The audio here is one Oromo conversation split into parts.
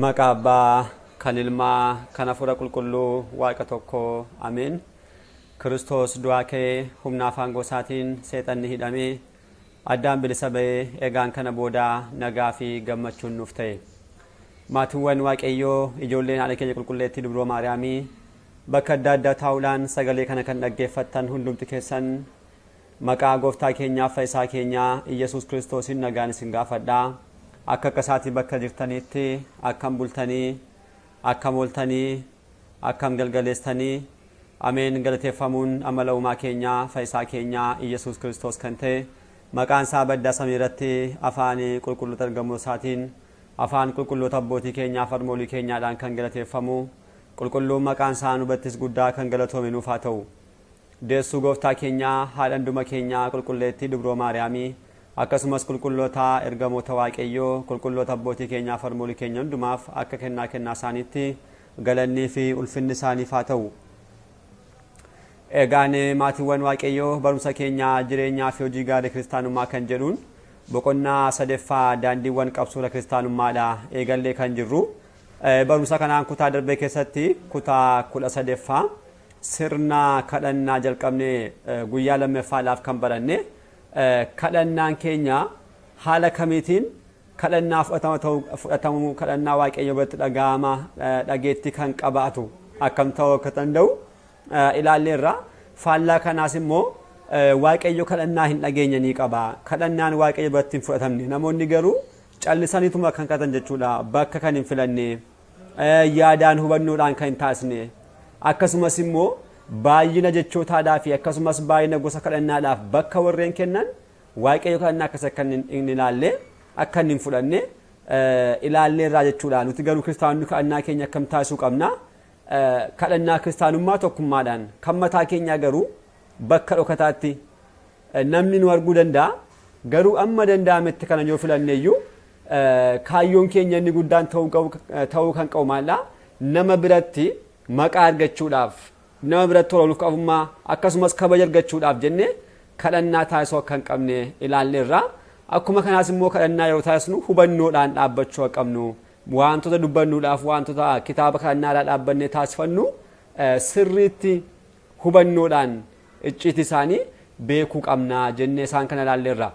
Maqaa Abbaa kan Ilmaa kan Hafuura Qulqulluu Waaqa tokko Ameen. Kiristoos du'aa ka'ee humna afaan gosaatiin seexanni hidhamee addaan bilisa ba'ee egaan kana booda nagaa fi gammachuun nuuf ta'e. Maatiiwwan Waaqayyoo ijoolleen haadha keenya qulqulleettii Dubroo Maariyaamii bakka adda addaa taa'uudhaan sagalee kana kan dhaggeeffattan hundumti keessan maqaa gooftaa keenyaa fayyisaa keenyaa Iyyasuus Kiristoosiin nagaan isin gaafadhaa. Akka akka isaatii bakka jirtanitti akkam bultanii, akkam ooltanii, akkam galgaleessanii, ameen. Galateeffamuun amala uumaa keenyaa fayyisaa keenyaa Iyyasuus Kiristoos kan ta'e maqaan isaa baddaa samii irratti afaan qulqulloota ergamoo isaatiin afaan qulqulloota abbootii keenyaa fi harmoolii keenyaadhaan kan galateeffamu qulqulluun maqaan isaa nubattis guddaa kan galatoome nuuf haa ta'u. Deessuu gooftaa keenyaa haadha hunduma keenyaa qulqulleettii Dubroo Maariyaamii akkasumas qulqulloota ergamoota Waaqayyoo qulqulloota abbootii keenyaa fi harmoolii keenya hundumaaf akka kennaa kennaa isaaniitti galannii fi ulfinni isaaniif haa ta'u. Egaan maatiiwwan Waaqayyoo barumsa keenyaa jireenyaa fi hojii gaarii kiristaanummaa kan jedhuun boqonnaa sadaffaa daandiiwwan qabsuura kiristaanummaadha eegallee kan jirru. Barumsa kanaan kutaa darbee keessatti kutaa 13ffaa sirna kadhannaa jalqabnee guyyaa lammaffaadhaaf kan baranne kadhannaan keenya haala kamiitiin kadhannaa fudhatamuu kadhannaa Waaqayyo biratti dhaga'ama dhageettii kan qabaatu akkam ta'uu akka danda'u ilaalleerra. Faallaa kanaas immoo Waaqayyo kadhannaa hin dhageenye ni qaba. Kadhannaan Waaqayyo biratti hin fudhatamne. Namoonni garuu callisaniituma kan kadhatan jechuudha. Bakka kan hin filanne, yaadaan hubannoodhaan kan hin taasisne, akkasumas immoo baay'ina jechootaadhaa fi akkasumas baay'ina gosa kadhannaadhaaf bakka warreen kennan Waaqayyo kadhannaa akkas akka hin ilaalle, akka hin fudhanne ilaalleerraa jechuudha. Nuti garuu kiristaanonni kadhannaa keenya akkam taasisuu qabna? Kadhannaa kiristaanummaa tokkummaadhaan, kan mataa keenyaa garuu bakka dhokataatti namni nu arguu danda'a. Garuu amma danda'ametti kana yoo filanne iyyuu kaayyoon keenya inni guddaan ta'uu kan qabu maallaa nama biratti maqaa argachuudhaaf, nama biratti tola oluuf qabummaa akkasumas kabaja argachuudhaaf jennee kadhannaa taasisuu akka hin qabne ilaalleerra. Akkuma kanaas immoo kadhannaa yeroo taasisnu hubannoodhaan dhaabbachuu akka qabnu, wantoota dubbannuudhaaf wantoota kitaaba kadhannaadhaa dhaabbannee taasifannu sirriitti hubannoodhaan icciitii isaanii beekuu qabna jennee isaan kana ilaalleerra.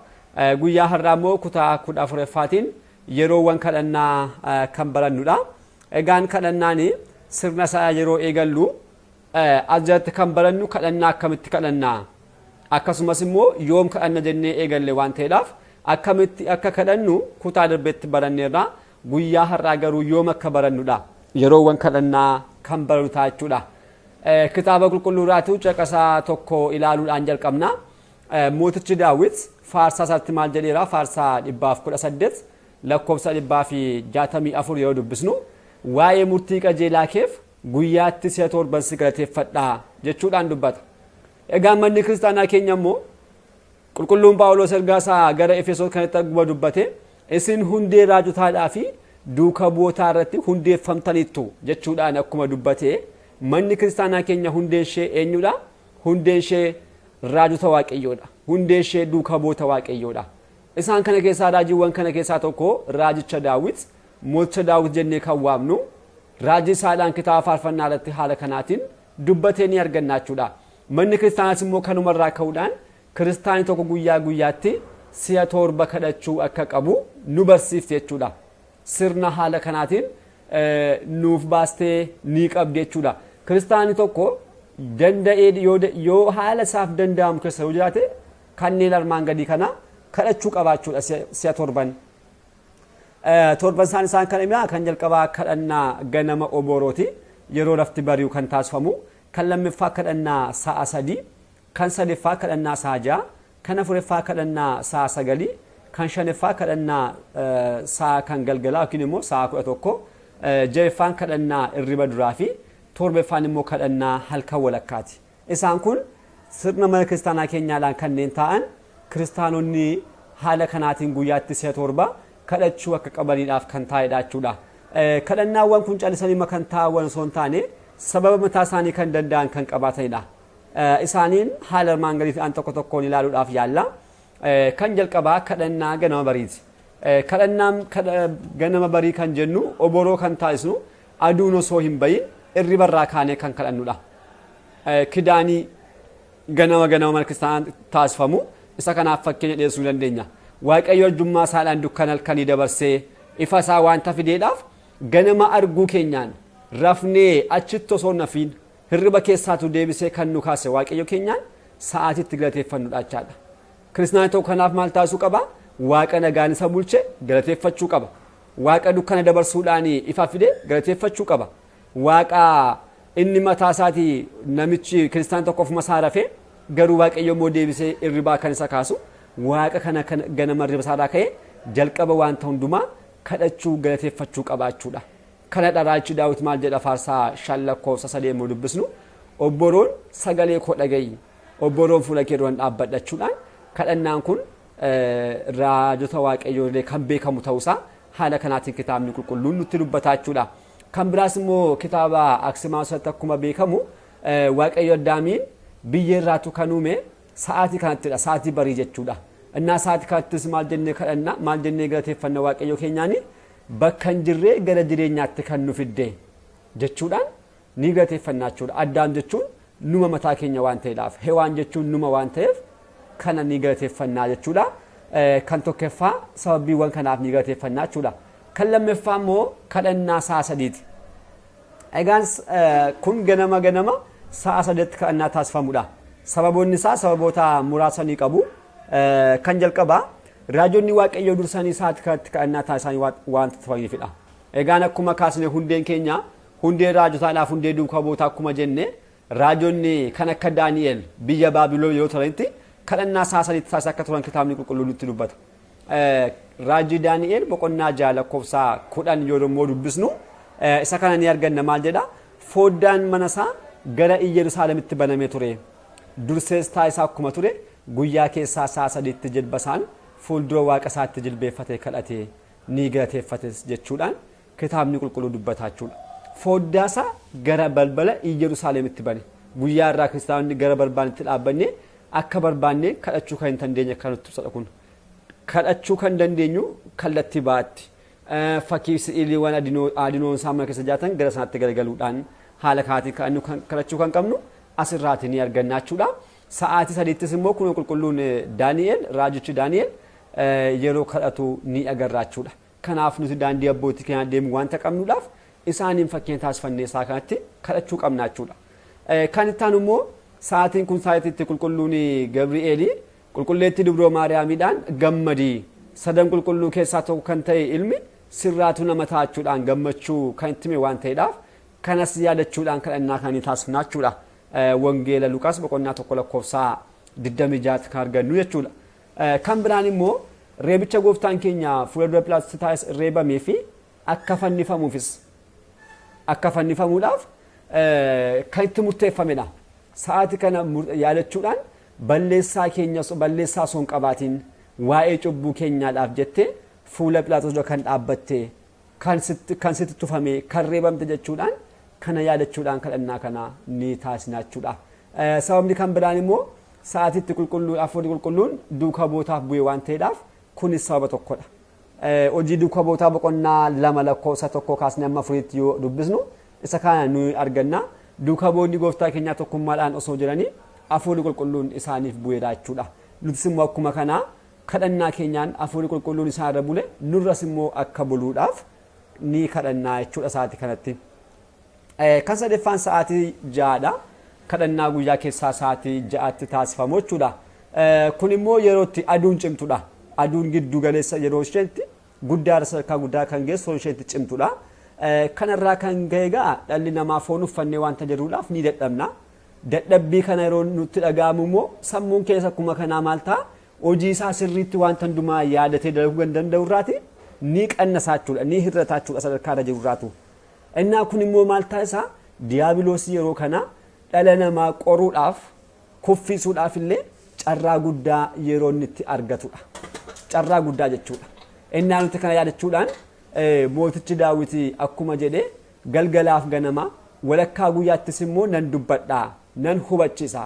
Guyyaa har'aa immoo kutaa 14ffaatiin yeroowwan kadhannaa kan barannudha. Egaan kadhannaan sirna isaa yeroo eegallu as jalatti kan barannu kadhannaa akkamitti kadhannaa, akkasumas immoo yoom kadhanna jennee eegalle waan ta'eedhaaf akkamitti akka kadhannu kutaa darbeetti baranneerra. Guyyaa har'aa garuu yoom akka barannudha, yeroowwan kadhannaa kan barannu ta'a jechuudha. Kitaaba qulqulluuraatu caqasaa tokko ilaaluudhaan jalqabna. Mootichi Daawit faarsaa isaatti maal jedheera? Faarsaa 118 lakkoofsa 164 yeroo dubbisnu waa'ee murtii qajeelaa keef guyyaatti si'a 7 si galateeffadhaa jechuudhaan dubbata. Egaa manni kiristaanaa keenya immoo qulqulluun Phaawulos ergaa isaa gara Efesoos kanatti akkuma dubbate isin hundee raajotaadhaa fi duuka bu'ootaa irratti hundeeffamtaniittu jechuudhaan akkuma dubbate manni kiristaanaa keenya hundeen ishee eenyudha? Hundeen ishee raajota Waaqayyoodha. Hundeen ishee duuka bu'oota Waaqayyoodha. Isaan kana keessaa raajiiwwan kana keessaa tokko raajicha Daawit, mooticha Daawit jennee kan waamnu raajii isaadhaan kitaaba faarfannaa irratti haala kanaatiin dubbatee ni arganna jechuudha. Manni kiristaanaas immoo kanumarraa ka'uudhaan kiristaanni tokko guyyaa guyyaatti si'a 7 kadhachuu akka qabu nu barsiifti jechuudha. Sirna haala kanaatiin nuuf baastee ni qabdi jechuudha. Kiristaanni tokko danda'ee yoo haala isaaf danda'amu keessa yoo jiraate kanneen armaan gadii kana kadhachuu qabaachuudha si'a 7. Torban isaan kan himaa kan jalqabaa kadhannaa ganama oborooti yeroo lafti bari'u kan taasifamu, kan lammaffaa kadhannaa sa'a 3, kan sadaffaa kadhannaa sa'a 6, kan afuraffaa kadhannaa sa'a 9, kan shanaffaa kadhannaa sa'a kan galgalaa yookiin immoo sa'a 11, ja'affaan kadhannaa irriba duraa fi torbaffaan immoo kadhannaa halkan walakkaati. Isaan kun sirna mana kiristaanaa keenyaadhaan kanneen ta'an kiristaanonni haala kanaatiin guyyaatti si'a 7 kadhachuu akka qabaniidhaaf kan taa'edha jechuudha. Kadhannaawwan kun callisanii kan taa'an osoo hin taane sababa mataa isaanii kan danda'an kan qabaatanidha. Isaaniin haala armaan gadii ta'an tokko tokkoon ilaaluudhaaf yaalla. Kan jalqabaa kadhannaa ganama bariiti. Kadhannaan ganama barii kan jennu oboroo kan taasisnu aduun osoo hin bahin irribarraa kaanee kan kadhannudha. Kidaanii ganama ganama mana kiristaanaa taasifamu isa kanaaf fakkeenya dhiyeessuu dandeenya. Waaqayyo arjummaa isaadhaan dukkana halkanii dabarsee ifa isaa waanta fideedhaaf ganama arguu keenyaan rafnee achitti osoo nafiin hirriba keessaatu deebisee kan nu kaase Waaqayyo keenyaan sa'aatitti galateeffannudha jechaadha. Kiristaanni tokko kanaaf maal taasisuu qaba? Waaqa nagaan isa bulche galateeffachuu qaba. Waaqa dukkana dabarsuudhaan ifa fide galateeffachuu qaba. Waaqa inni mataa isaatii namichi kiristaanni tokko ofuma isaa rafee garuu Waaqayyo immoo deebisee hirribaa kan isa kaasu Waaqa kana ganama hirriba isaarraa ka'ee jalqaba wanta hundumaa kadhachuu galateeffachuu qabaachuudha. Kana dharaachi Daawit maal jedha faarsaa 5 lakkoofsa 3 immoo dubbisnu obboroon sagalee koo dhaga'i obboroon fuula kee duraan dhaabbadhachuudhaan kadhannaan kun raajota Waaqayyoo illee kan beekamu ta'uusaa haala kanaatiin kitaabni qulqulluun nutti dubbataa jechuudha. Kan biraas immoo kitaaba Aksimaas akkuma beekamu Waaqayyo Addaamiin biyya irraatu kan uume sa'aatii kanattidha, sa'aatii barii jechuudha. Innaa sa'aatii kanattis maal jennee kadhanna, maal jennee galateeffanna Waaqayyo keenyaani bakka hin jirree gara jireenyaatti kan nu fidde jechuudhaan ni galateeffanna jechuudha. Addaam jechuun numa mataa keenya waan ta'eedhaaf, Hewaan jechuun numa waan ta'eef kana ni galateeffannaa jechuudha. Kan tokkoffaa sababiiwwan kanaaf ni galateeffannaa jechuudha. Kan lammaffaa immoo kadhannaa sa'a sadiiti. Egaan kun ganama ganama sa'a sadiitti kadhannaa taasifamudha. Sababoonni isaa sababoota muraasa ni qabu. Kan jalqabaa raajonni Waaqayyoo dursanii sa'aatii kanatti kadhannaa taasisanii waanta turaniifidha. Egaan akkuma kaasne hundeen keenya hundee raajotaadhaaf hundee duukaa bu'ootaa akkuma jenne raajonni kan akka Daani'el biyya Baabiloon yeroo turanitti kadhannaa sa'a sadiitti taasisaa akka turan kitaabni qulqulluun nutti dubbata. Raajii Daani'el boqonnaa 6 lakkoofsa 10 yoo immoo dubbisnu isa kana ni arganna. Maal jedha? Foddaan mana isaa gara Iyyerusaalemitti banamee ture. Dursees taa'isaa akkuma ture guyyaa keessaa sa'a sadiitti jilba isaan fuuldura Waaqa isaatti jilbeeffatee kadhate ni galateeffates jechuudhaan kitaabni qulqulluu dubbataa jechuudha. Foddaa isaa gara balbala Iyyerusaalemitti bane. Guyyaa irraa kiristaanonni gara barbaannetti dhaabbanne akka barbaanne kadhachuu kan hin dandeenye kan nutti ibsadha kun. Kadhachuu kan dandeenyu kallattii baatti. Fakkii si'iliiwwan adinoon isaa mana keessa jiraatan gara sanaatti garagaluudhaan haala kanaatiin kadhachuu kan qabnu asirraati ni arganna jechuudha. Sa'aatii sadiittis immoo kun qulqulluun Daani'el, raajichi Daani'el yeroo kadhatu ni agarra jechuudha. Kanaaf nuti daandii abbootii keenyaa deemu waanta qabnuudhaaf isaaniin fakkeenya taasifannee isaa kanatti kadhachuu qabna jechuudha. Kan itti aanu immoo sa'aatiin kun sa'aatii itti qulqulluun Gabri'eeli qulqulleettii Dubroo Maariyaamiidhaan gammadii sadan qulqulluu keessaa tokko kan ta'e ilmi sirraatu nama ta'achuudhaan gammachuu kan itti hime waan ta'eedhaaf kanas yaadachuudhaan kadhannaa kan taasifna jechuudha. Wangeela Luqaas boqonnaa 1 lakkoofsa 26 kan argannu jechuudha. Kan biraan immoo reebicha gooftaan keenya fuula dura Phiilaaxoos taasise reebamee fi akka fannifamuufis akka fannifamuudhaaf kan itti murteeffamedha. Sa'aatii kana yaadachuudhaan balleessaa keenya balleessaa osoo hin qabaatiin waa'ee cubbuu keenyaadhaaf jettee fuula Phiilaaxoos dura kan dhaabbatte kan sitti tufame kan reebamte jechuudhaan kana yaadachuudhaan kadhannaa kana ni taasisna jechuudha. Sababni kan biraan immoo sa'aatiitti qulqulluu hafuurri qulqulluun duukaa bu'ootaaf bu'e waan ta'eedhaaf kunis sababa tokkodha. Hojii duukaa bu'ootaa boqonnaa 2 lakkoofsa 1 kaasnee amma 4tti yoo dubbisnu isa kana nuyi arganna. Duukaa bu'oonni gooftaa keenyaa tokkummaadhaan osoo jiranii hafuurri qulqulluun isaaniif bu'eedha jechuudha. Nutis immoo akkuma kanaa kadhannaa keenyaan hafuurri qulqulluun isaan irra bule nurras immoo akka buluudhaaf ni kadhannaa jechuudha sa'aatii kanatti. Kan sadaffaan sa'aatii 6dha. Kadhannaa guyyaa keessaa sa'aatii 6tti taasifamu jechuudha. Kun immoo yeroo itti aduun cimtudha. Aduun giddu galeessa yeroo isheetti guddaa sadarkaa guddaa kan geessu yeroo isheetti cimtudha. Kanarraa kan ka'e egaa dhalli namaa foon uffannee waanta jedhuudhaaf ni dadhabna. Dadhabbii kana yeroo nutti dhaga'amu immoo sammuun keessa akkuma kanaa maal ta'a? Hojii isaa sirriitti waanta hundumaa yaadatee dalaguu kan danda'u irraati ni qannasaa jechuudha, ni hir'ataa jechuudha sadarkaa irra jiru irraatu. Innaa kun immoo maal taasisa? Diiyaabiloosii yeroo kana dhala namaa qoruudhaaf kuffisuudhaaf illee carraa guddaa yeroo inni itti argatudha. Carraa guddaa jechuudha. Innaa nuti kana yaadachuudhaan mootichi Daawit akkuma jedhe galgalaaf ganama walakkaa guyyaattis immoo nan dubbadha, nan hubachiisa,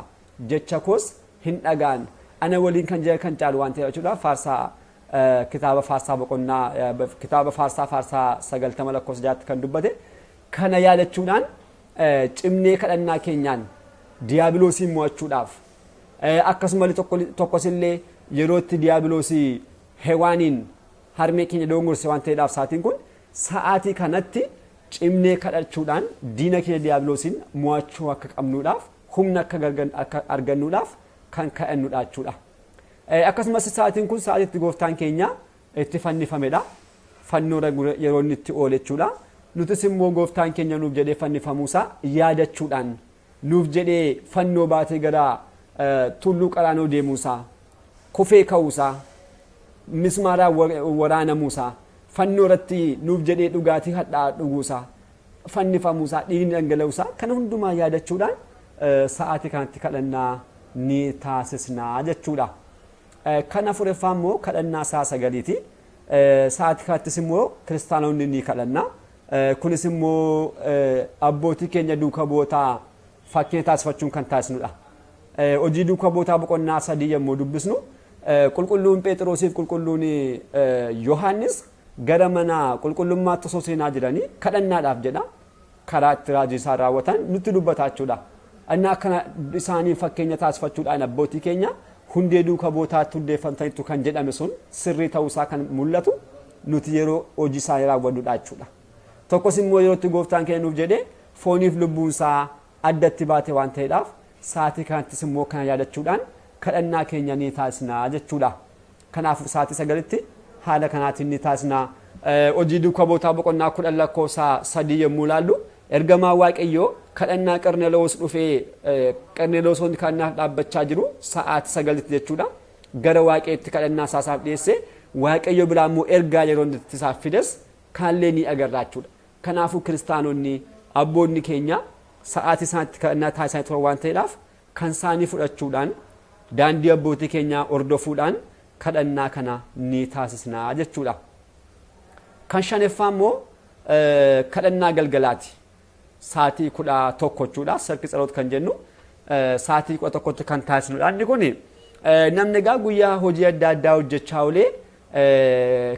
jecha koos hin dhagaan, ana waliin kan jiran kan caalu waan ta'eef jechuudha. Faarsaa Kitaaba faarsaa boqonnaa kitaaba faarsaa faarsaa 90 lakkoofsa 6 kan dubbate kana yaadachuudhaan cimnee kadhannaa keenyaan diiyaabiloosii mo'achuudhaaf akkasuma tokkos illee yeroo itti diiyaabiloosii Hewaaniin harmee keenya dogongorse waan ta'eedhaaf sa'aatiin kun sa'aatii kanatti cimnee kadhachuudhaan diina keenya diiyaabiloosiin mo'achuu akka qabnuudhaaf humna akka argannuudhaaf kan kadhannudha jechuudha. Akkasumas sa'aatiin kun sa'aatii itti gooftaan keenya itti fannifamedha. Fannoo yeroo inni itti oole jechuudha. Nutis immoo gooftaan keenya nuuf jedhee fannifamuusaa yaadachuudhaan nuuf jedhee fannoo baatee gara tulluu qaraanoo deemuusaa, kufee ka'uusaa, mismaaraa waraanamuusaa, fannoo irratti nuuf jedhee dhugaatii hadhaa'aa dhuguusaa, fannifamuusaa, dhiigni dhangala'uusaa kana hundumaa yaadachuudhaan sa'aatii kanatti kadhannaa ni taasisnaa jechuudha. Kan afuraffaa immoo kadhannaa sa'a 9ti. Sa'aatii kanattis immoo kiristaanonni ni kadhanna. Kunis immoo abbootii keenya duuka bu'ootaa fakkeenya taasifachuun kan taasisnudha. Hojii duuka bu'ootaa boqonnaa 3 yommuu dubbisnu qulqulluun Phexrosiif qulqulluun Yohaannis gara mana qulqullummaatti osoo seenaa jiranii kadhannaadhaaf jedha. Karaa itti raajii isaan raawwatan nutti dubbata jechuudha. Inni akkana isaaniin fakkeenya taasifachuudhaan abbootii keenya hundee duuka bu'ootaatti hundeeffamtanitu kan jedhame sun sirrii ta'uusaa kan mul'atu nuti yeroo hojii isaanii raawwannudha jechuudha. Tokkos immoo yeroo itti gooftaan keenya nuuf jedhee fooniif lubbuunsaa addatti baate waan ta'eedhaaf sa'aatii kanattis immoo kana yaadachuudhaan kadhannaa keenya ni taasisnaa jechuudha. Kanaafuu sa'aatii 9tti haala kanaatiin ni taasisnaa. Hojii duuka bu'ootaa boqonnaa 10 lakkoofsa 3 yommuu ilaallu ergamaa Waaqayyoo kadhannaa Qarneloos dhufee Qarneloosonni kadhannaaf dhaabbachaa jiru sa'aatii 9tti jechuudha. Gara Waaqayyootti kadhannaa isaaf dhiyeesse Waaqayyo biraa immoo ergaa yeroo inni isaaf fides kanallee ni agarra jechuudha. Kanaafuu kiristaanonni abboonni keenya sa'aatii isaanitti kadhannaa taasisaa turan waan ta'eedhaaf kan isaanii fudhachuudhaan daandii abbootii keenyaa hordofuudhaan kadhannaa kana ni taasisnaa jechuudha. Kan shanaffaa immoo kadhannaa galgalaati. Sa'aatii 11 jechuudha. Sarki tsaloot kan jennu sa'aatii 11tti kan taasisnudha. Inni kun namni egaa guyyaa hojii adda addaa hojjechaa oolee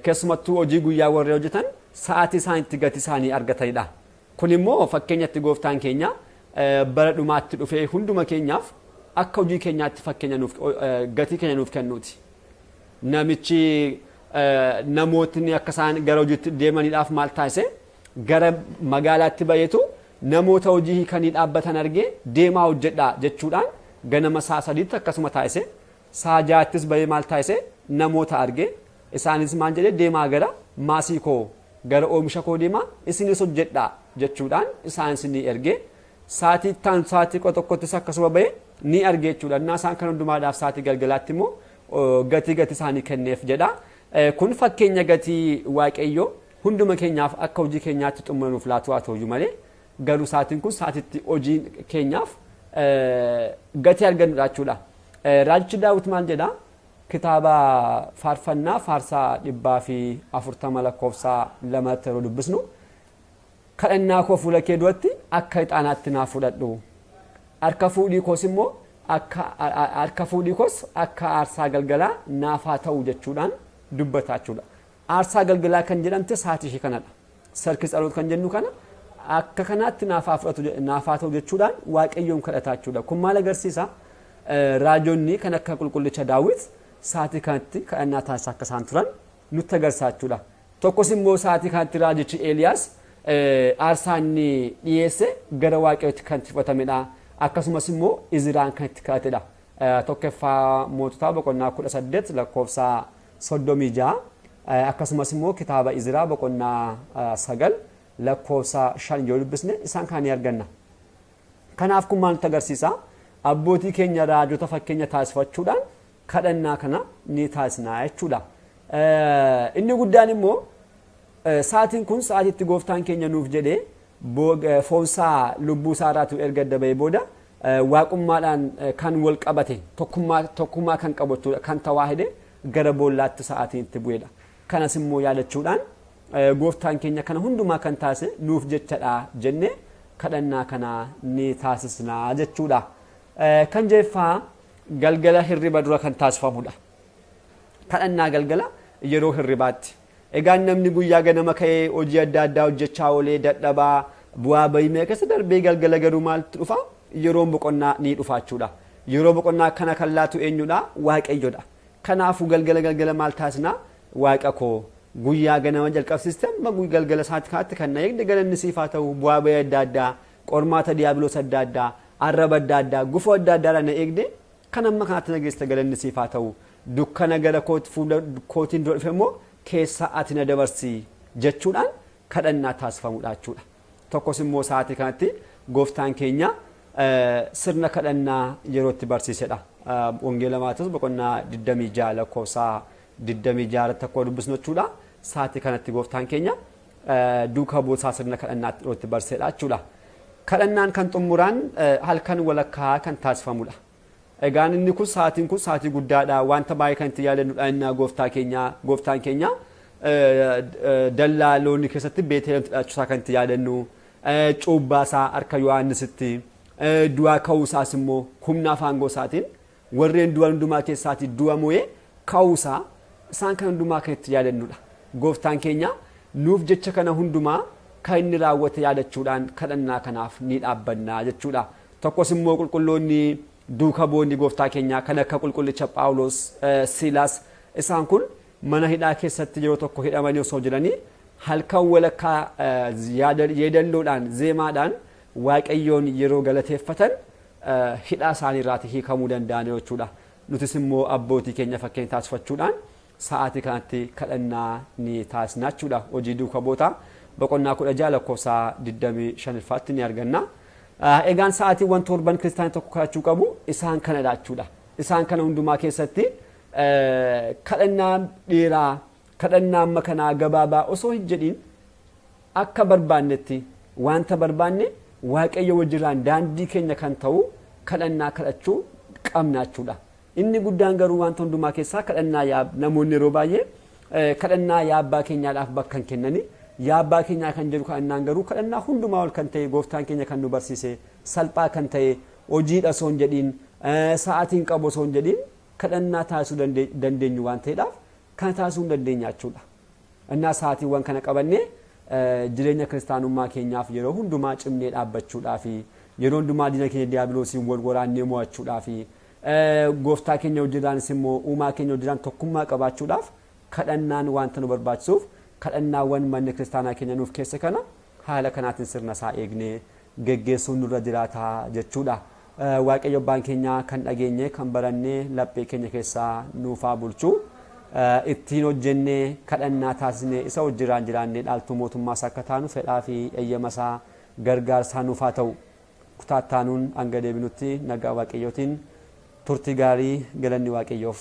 keessumattuu hojii guyyaa warri hojjetan sa'aatii isaanitti gatii isaanii argatanidha. Kun immoo fakkeenyatti gooftaan keenya bara dhumaatti dhufee hunduma keenyaaf akka hojii keenyaatti fakkeenya nuuf gatii keenya nuuf kennuuti. Namichi namootni akka isaan gara hojiitti deemaniidhaaf maal taasise gara magaalaatti bayeetu namoota hojii hiikanii dhaabbatan argee deemaa hojjedhaa jechuudhaan ganama sa'a 3tti akkasuma taasise sa'a 6ttis bahee maal taasise namoota argee isaanis maal jedhee deemaa gara maasii koo gara oomisha koo deemaa isinis hojjedhaa jechuudhaan isaanis ni ergee sa'aatii taan sa'aatii 11ttis akkasuma bahee ni argee jechuudha. Innaa isaan kan hundumaadhaaf sa'aatii galgalaatti immoo gatii isaanii kenneef jedha. Kun fakkeenya gatii Waaqayyoo hunduma keenyaaf akka hojii keenyaatti xumuranuuf laatu haa ta'uyyuu malee garuu sa'aatiin kun sa'aatitti hojii keenyaaf gatii argannudha jechuudha. Raajichi Daawit maal jedha? Kitaaba faarfannaa faarsaa 140 lakkoofsa 2 yeroo dubbisnu kadhannaa koo fuula kee duratti akka ixaanaatti naa fudhadhu. Harka fuudhii koos immoo akka fuudhii koos akka aarsaa galgalaa naaf haa ta'u jechuudhaan dubbata jechuudha. Aarsaa galgalaa kan jedhamte sa'aatii ishee kanadha. Sarki tsaloot kan jennu kana akka kanaatti naaf haa ta'u jechuudhaan Waaqayyoon kadhata jechuudha. Kun maal agarsiisa? Raajonni kan akka qulqullicha Daawit sa'aatii kanatti kadhannaa taasisaa akka isaan turan nutti agarsiisa jechuudha. Tokkos immoo sa'aatii kanatti raajichi Eeliyaas aarsaa inni dhiyeesse gara Waaqayyootti kan itti fudhatamedha. Akkasumas immoo Izraan kan itti kadhatedha. Tokkoffaa moototaa boqonnaa 18 lakkoofsa 36 akkasumas immoo kitaaba Izraa boqonnaa 9 lakkoofsa 5 yoo dubbisne isaan kan ni arganna. Kanaaf kun maal nutti agarsiisa? Abbootii keenya raajota fakkeenya taasifachuudhaan kadhannaa kana ni taasisnaa jechuudha. Inni guddaan immoo sa'aatiin kun sa'aatii itti gooftaan keenya nuuf jedhee foonsaa lubbuu isaa irraa erga adda bahee booda waaqummaadhaan kan wal qabate tokkummaa kan qabu jechuudha. Kan tawaahide gara boollaatti sa'aatiin itti bu'edha. Kanas immoo yaadachuudhaan gooftaan keenya kana hundumaa kan taasise nuuf jechadha jennee kadhannaa kana ni taasisnaa jechuudha. Kan jeeffaa galgala hirriba dura kan taasifamudha. Kadhannaa galgala Yeroo hirribaatti. Egaan namni guyyaa ganama ka'ee hojii adda addaa hojjechaa oolee dadhabaa bu'aa bahii keessa darbee galgala garuu maaltu dhufa? Yeroon boqonnaa ni dhufa jechuudha. Yeroo boqonnaa kana kan laatu eenyudha? Waaqayyodha. Kanaafuu galgala galgala maal taasisna? Waaqa koo guyyaa ganama jalqabsiiste amma galgala isaatti kaatti kan na eegde galanni siif haa ta'u, bu'aa bahii adda addaa, qormaata diiyaabiloos adda addaa, arraba adda addaa, gufuu adda addaadhaan na eegde kan amma kanaatti na geessite galanni siif haa ta'u, dukkana gara fuula kootiin dura dhufe immoo keessa ati na dabarsi jechuudhaan kadhannaa taasifamudha jechuudha. Tokkos immoo sa'aatii kanatti gooftaan keenya sirna kadhannaa yeroo itti barsiisedha. Wangeela Maatewos boqonnaa 26 lakkoofsa 26 irratti akkuma dubbisnu jechuudha. Sa'aatii kanatti gooftaan keenya duukaa buusaa sirna kadhannaa yeroo itti barsiisedha jechuudha. Kadhannaan kan xumuraan halkan walakkaa kan taasifamudha. Egaan inni kun sa'aatiin kun sa'aatii guddaadha. Wanta baay'ee kan itti yaadannudha innaa gooftaa keenya gooftaan keenya dallaa loonii keessatti Beetlehem dhalachuusaa kan itti yaadannu, cuubbaasaa harka Yohaannisitti, du'aa ka'uusaas immoo humna afaan gosaatiin warreen du'an hundumaa keessaatii du'a mo'ee ka'uusaa isaan kan hundumaa kan itti yaadannudha. Gooftaan keenya nuuf jecha kana hundumaa kan inni raawwate yaadachuudhaan kadhannaa kanaaf ni dhaabbannaa jechuudha. Tokkos immoo qulqulloonni duuka bu'oonni gooftaa keenyaa kan akka qulqullicha Phaawulos, Siilaas isaan kun mana hidhaa keessatti yeroo tokko hidhamanii osoo jiranii halkan walakkaa yeedalloodhaan zeemaadhaan Waaqayyoon yeroo galateeffatan hidhaa isaanii irraatii hiikamuu danda'an jechuudha. Nutis immoo abbootii keenya fakkeenya taasifachuudhaan sa'aatii kanatti kadhannaa ni taasisna jechuudha. Hojii duuka bu'ootaa boqonnaa 16 lakkoofsa 25ffaatti ni arganna. Egaan sa'aatiiwwan torban kiristaanii tokko kadhachuu qabu isaan kanadha jechuudha. Isaan kana hundumaa keessatti kadhannaa dheeraa, kadhannaa amma kanaa gabaabaa osoo hin jedhiin akka barbaannetti wanta barbaanne Waaqayyo wajjiraan daandii keenya kan ta'u kadhannaa kadhachuu qabna jechuudha. Inni guddaan garuu wanta hundumaa keessaa kadhannaa namoonni yeroo baay'ee kadhannaa yaa abbaa keenyaadhaaf bakka hin kennani. Yaa abbaa keenyaa kan jedhu kadhannaan garuu kadhannaa hundumaa ol kan ta'e gooftaan keenya kan nu barsiise salphaa kan ta'e hojiidha osoo hin jedhiin sa'aatiin qabu osoo hin jedhiin kadhannaa taasisuu dandeenyu waan ta'eedhaaf kana taasisuu hin dandeenya jechuudha. Innaa sa'aatiiwwan kana qabannee jireenya kiristaanummaa keenyaaf yeroo hundumaa cimnee dhaabbachuudhaa fi yeroo hundumaa diina keenya diiyaabiloosiin wal waraannee mo'achuudhaa fi gooftaa keenya wajjiraanis immoo uumaa keenya wajjiraan tokkummaa qabaachuudhaaf kadhannaan wanta nu barbaachisuuf kadhannaawwan manni kiristaanaa keenya nuuf keessa kana haala kanaatiin sirna isaa eegnee geggeessuun nurra jiraataa jechuudha. Waaqayyo abbaan keenya kan dhageenye kan barannee laphee keenya keessaa nuufaa bulchuu, ittiin hojjennee kadhannaa taasisnee isa wajjiraan jiraannee dhaaltuu mootummaa isaa akka taanu fedhaa fi eeyyama isaa gargaarsaa nuufaa ta'u. Kutaattaanuun hanga deebinutti nagaa Waaqayyootiin turtii gaarii, galanni Waaqayyoof